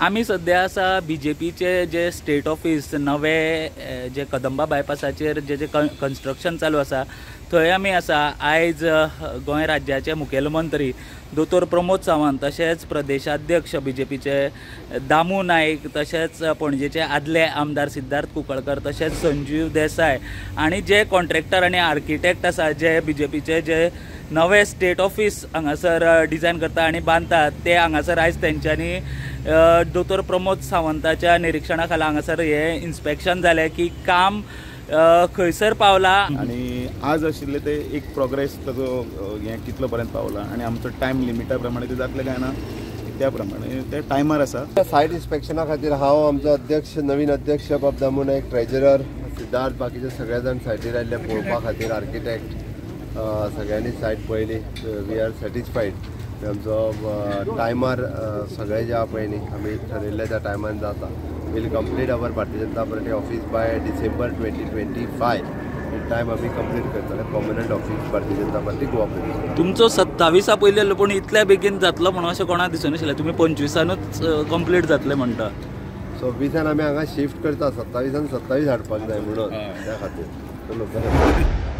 आमी सद्या आसा बीजेपीचे जे स्टेट ऑफिस नवे जे कदंबा बायपासाचेर जे जे कन्स्ट्रक्शन चालू आसा थंय आमी आसा. आयज गोंय राज्याचे मुखेलमंत्री दोतोर प्रमोद सावंत तशेंच प्रदेशाध्यक्ष बीजेपीचे दामू नायक तशेंच पणजेचे आदले आमदार सिद्धार्थ कुंकळकर तशेंच संजीव देसाय आनी जे कॉन्ट्रॅक्टर आनी आर्किटेक्ट आसा जे बीजेपीचे जे नवे स्टेट ऑफिस हांगासर डिजायन करता आनी बांदतात ते हांगासर आयज तेंच्यांनी दोतोर प्रमोद सावंताच्या निरिक्षणा खाला हांगासर हे इन्स्पेक्शन जालें की काम खंयसर पावला आनी आज आशिल्ले ते एक प्रोग्रेस ताजो हें कितलो पर्यंत पावला आनी आमचो टायम लिमिटा प्रमाणे ते जातले काय ना त्या प्रमाणे ते टायमार आसा. सायट इन्स्पेक्शना खातीर हांव, आमचो अध्यक्ष, नवीन अध्यक्ष बाब दामू नायक, ट्रेजरर सिद्धार्थ, बाकीचे सगळे जाण सायटीर आयिल्ले पळोवपा खातीर, आर्किटेक्ट सगळ्यांनी सायट पळयली. We are satisfied. आमचो टायमार सगळे जे आहा पळय न्ही आमी ठरयल्ले त्या टायमान जाता. We'll complete our Bharatiya Janata Party office by December 2025. Time आमी कंप्लीट करतले permanent office Bharatiya Janata Party Goa Pradesh. तुमचो 27 पयले पूण इतल्या बेगीन जातलो म्हणून अशें कोणाक दिसनाशिल्लें. तुमी 25 कंप्लीट जातले म्हणटा. 26 आमी हांगा शिफ्ट करता, 27 27 हाडपाक जाय म्हणून त्या खातीर.